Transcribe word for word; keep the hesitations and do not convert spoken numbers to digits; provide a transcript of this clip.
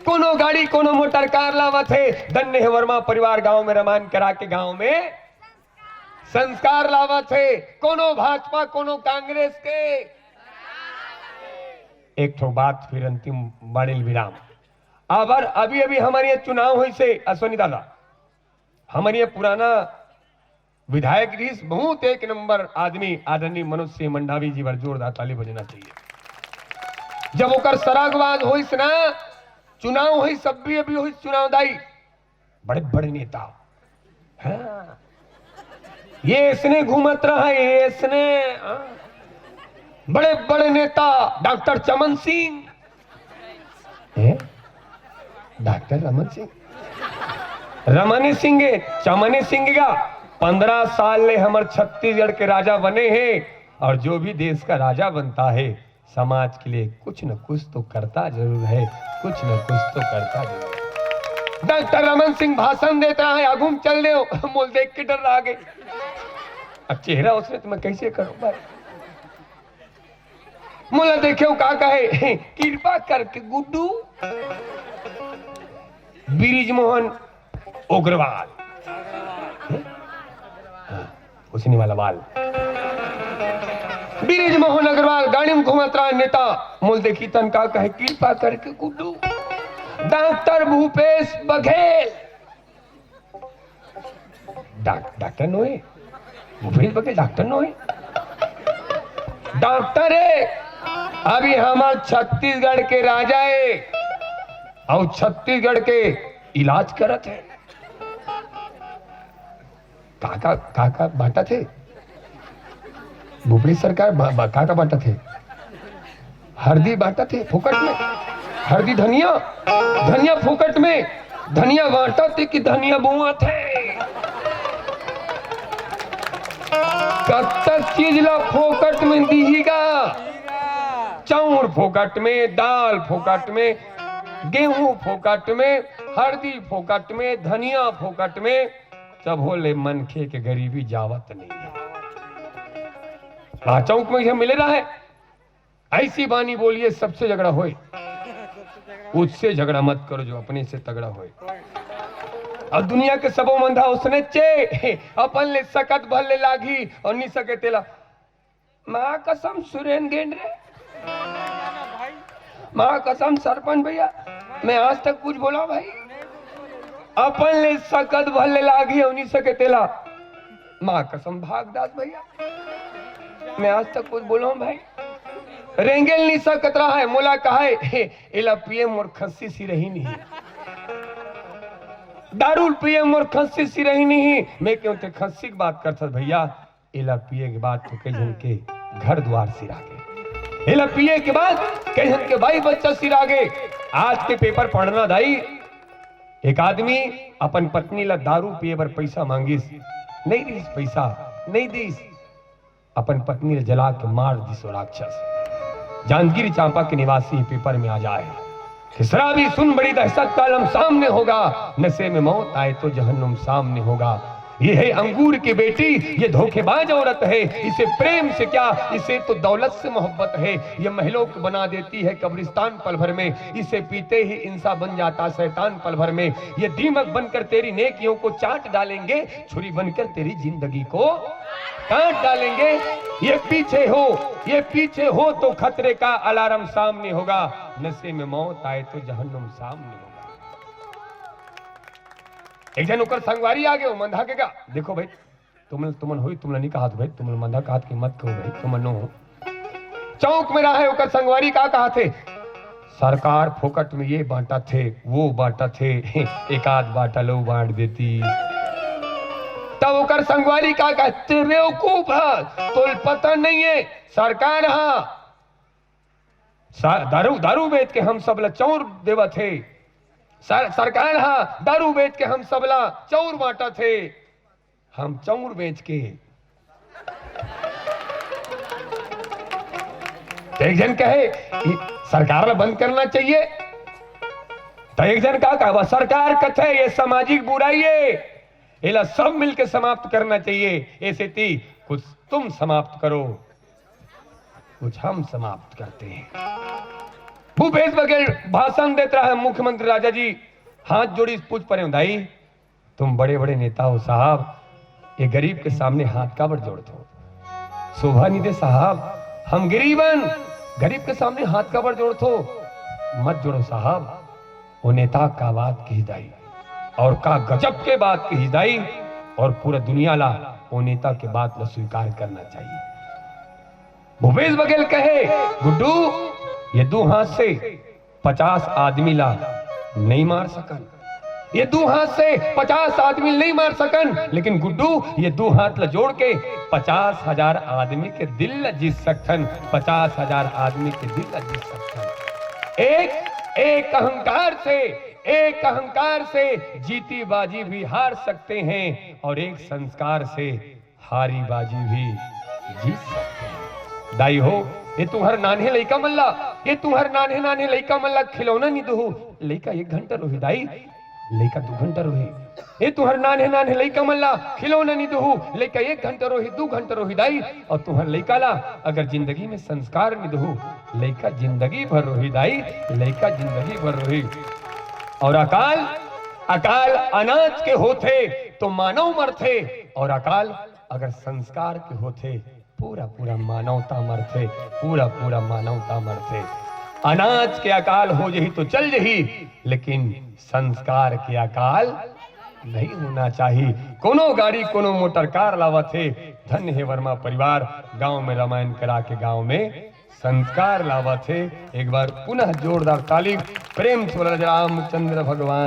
कोनो गाड़ी, कोनो मोटर कार लावत हे, धन्य हे वर्मा परिवार, गांव में रमान करा के गांव में संस्कार लावत हे। कोनो भाजपा, कोनो कांग्रेस के। एक ठो बात, फिर अंतिम बाड़िल विराम। अबर अभी अभी हमर ये चुनाव होइस हे, अश्विनी दादा, हमर ये पुराना विधायक रिहिस, बहुत एक नंबर आदमी, आदरणीय मनोज सिंह मंडावी जी बर जोरदार ताली बजना चाहिए। जब ओकर सरागवाद होइस ना, चुनाव होइस, अभी अभी होइस चुनाव दाई, बड़े बड़े नेता, हाँ, ये इसने घूमत रहा, ये इसने, हाँ। बड़े बड़े नेता, डॉक्टर चमन सिंह, हैं? डॉक्टर रमन सिंह, रमन सिंह, चमन सिंह का पन्द्रह साल ले हमर छत्तीसगढ़ के राजा बने हे, और जो भी देश का राजा बनता है, समाज के लिए कुछ न कुछ तो करता जरूर है, कुछ न कुछ तो करता जरूर है। डॉक्टर रमन सिंह भाषण देत रहा है, आगू में चल दे, मोला देख के डर लागे। अब चेहरा उसने तो मैं कैसे करूं भाई? मोला देखे का कहे, कृपा करके गुड्डू, बृजमोहन अग्रवाल, हाँ, उसने वाला बाल, बृजमोहन अग्रवाल गाड़ी में घूमत रहा नेता, मोला देखिस तहन का कहे, कृपा करके Guddu, doctor Bhupesh Baghel. Doc-, doctor नोहे, भूपेश बघेल डॉक्टर नोहे, डॉक्टर हे। अभी हमर छत्तीसगढ़ के राजा हे, अउ छत्तीसगढ़ के इलाज करत हे। का का, का का बांटत हे? भूपेश सरकार बा-, बा-, का का बांटत हे? हरदी बांटत हे फोकट में, हरदी धनिया, धनिया फोकट में, धनिया बांटत हे कि धनिया बोवत हे? कतक चीज ला फोकट में दिही गा? चाउर फोकट में, दाल फोकट में, गेहूं फोकट में, हरदी फोकट में, धनिया फोकट में, तभो ले मनखे के गरीबी जावत नहीं है। आ चौक में इसे मिले रहे, ऐसी बानी बोलिए सबसे झगड़ा होए, उससे झगड़ा मत करो जो अपने से तगड़ा होए। और दुनिया के सबो मंदा उसने चे, अपन ले सकत भर ले लागी और नी सके तेला। माँ कसम सुरेन गेंड रे, माँ कसम सरपंच भैया, मैं आज तक कुछ बोला भाई? अपन ले सकत भर ले लागी और नी सके तेला। माँ कसम भागदास भैया, मैं आज तक कुछ बोला हूँ भाई? रेंगेल नी सकत रहा है, मोला कहा है, "हे, एला पिए मोर खस्सी सिरही नहीं, दारू पिए मोर खस्सी सिरही नहीं।" मैं क्यों ते खस्सी की बात करथस भैया? एला पिए के बाद तो कई झन के घर दुआर सिरा गे, एला पिए के बाद कई झन के भाई बच्चा सिरा गे। आज के पेपर पढ़ना दाई, एक आदमी अपन पत्नी ला दारू पिए बर पैसा मांगिस, नहीं दिस पैसा, नहीं दिस, अपन पत्नी ला जला के मार दिस वो राक्षस। जांजगीर चांपा के निवासी पेपर में आ जाए कि शराबी सुन बड़ी दहशत का आलम सामने होगा, नशे में मौत आए तो जहन्नुम सामने होगा। ये है अंगूर की बेटी, ये धोखेबाज औरत है, इसे प्रेम से क्या, इसे तो दौलत से मोहब्बत है। ये महलों को बना देती है कब्रिस्तान पल भर में, इसे पीते ही इंसान बन जाता शैतान पल भर में। ये दीमक बनकर तेरी नेकियों को चाट डालेंगे, छुरी बनकर तेरी जिंदगी को काट डालेंगे। ये पीछे हो, ये पीछे हो तो खतरे का अलार्म सामने होगा, नशे में मौत आए तो जहन्नुम सामने होगा। एक झन ओकर संगवारी आ गे, वो मंदा के गा, देखो भाई, तुमन, तुमन होई, तुमन नी कहत भाई, तुमन मंदा कहत कि मत कहो भाई, तुमन नो हो। चौक में रहे, ओकर संगवारी का कहत हे, "सरकार फोकट में ये बांटत हे, वो बांटत हे, एक आध बाटल वो बांट देती।" तब ओकर संगवारी का कहत, "ते बेवकूफ ह, तोल पता नहीं है, सरकार ह सा-, दारू, दारू बेच के हम सब ला चौर देवत हे, सर-, सरकार ह दारू बेच के हम सब ला चौर बांटत हे।" हम चौर बेच के, तो एक झन कहे कि सरकार ला बंद करना चाहिए, तो एक झन का कहा, "सरकार कथे ये सामाजिक बुराई है, एला सब मिलके समाप्त करना चाहिए, ऐसे ती कुछ तुम समाप्त करो, कुछ हम समाप्त करते हैं।" भूपेश बघेल भाषण देत रहा है, मुख्यमंत्री राजा जी हाथ जोड़िस, पूछ परे, "दाई, तुम बड़े बड़े नेता हो साहब, ये गरीब के सामने हाथ काबर जोड़त हो? शोभा नहीं दे साहब, हम गरीबन, गरीब के सामने हाथ काबर जोड़त हो? मत जोड़ो साहब।" वो नेता का बात कही दाई, और का गजब के बात कही दाई, और पूरा दुनिया ला वो नेता के बात ला स्वीकार करना चाहिए। भूपेश बघेल कहे, "गुड्डू, ये दू हाथ से पचास आदमी ला नहीं मार सकन, ये दू हाथ से पचास आदमी नहीं मार सकन, लेकिन गुड्डू, ये दू हाथ ला जोड़ के पचास हजार आदमी के दिल ला जीत सकथन, पचास हजार आदमी के दिल ला जीत सकथन। एक, एक अहंकार से, एक अहंकार से जीती बाजी भी हार सकते हैं, और एक संस्कार से हारी बाजी भी जीत सकते हैं।" दाई हो, ये तुंहर नान्हे लइका मन ला, ये तुंहर नान्हे नान्हे लइका मन ला खिलौना नहीं दुहू, लइका एक घंटा रोही दाई, लइका दू घंटा रोही। ये तुंहर नान्हे नान्हे लइका मन ला खिलौना नहीं दुहू, लइका एक घंटा रोही, दू घंटा रोही दाई, और तुंहर लइका ला अगर जिंदगी में संस्कार नहीं दुहू, लइका जिंदगी भर रोही दाई, लइका जिंदगी भर रोही। और अकाल, अकाल अनाज के होथे तो मानव मरथे, और अकाल अगर संस्कार के होथे, पूरा पूरा मानवता मरथे, पूरा पूरा मानवता मरथे। अनाज के अकाल हो जही तो चल जही, लेकिन संस्कार के अकाल नहीं होना चाहिए। कोनो गाड़ी, कोनो मोटर कार लावत हे, धन्य हे वर्मा परिवार, गांव में रामायण करा के गांव में संस्कार लावत हे। एक बार पुनः जोरदार ताली, प्रेम से बोला रामचंद्र भगवान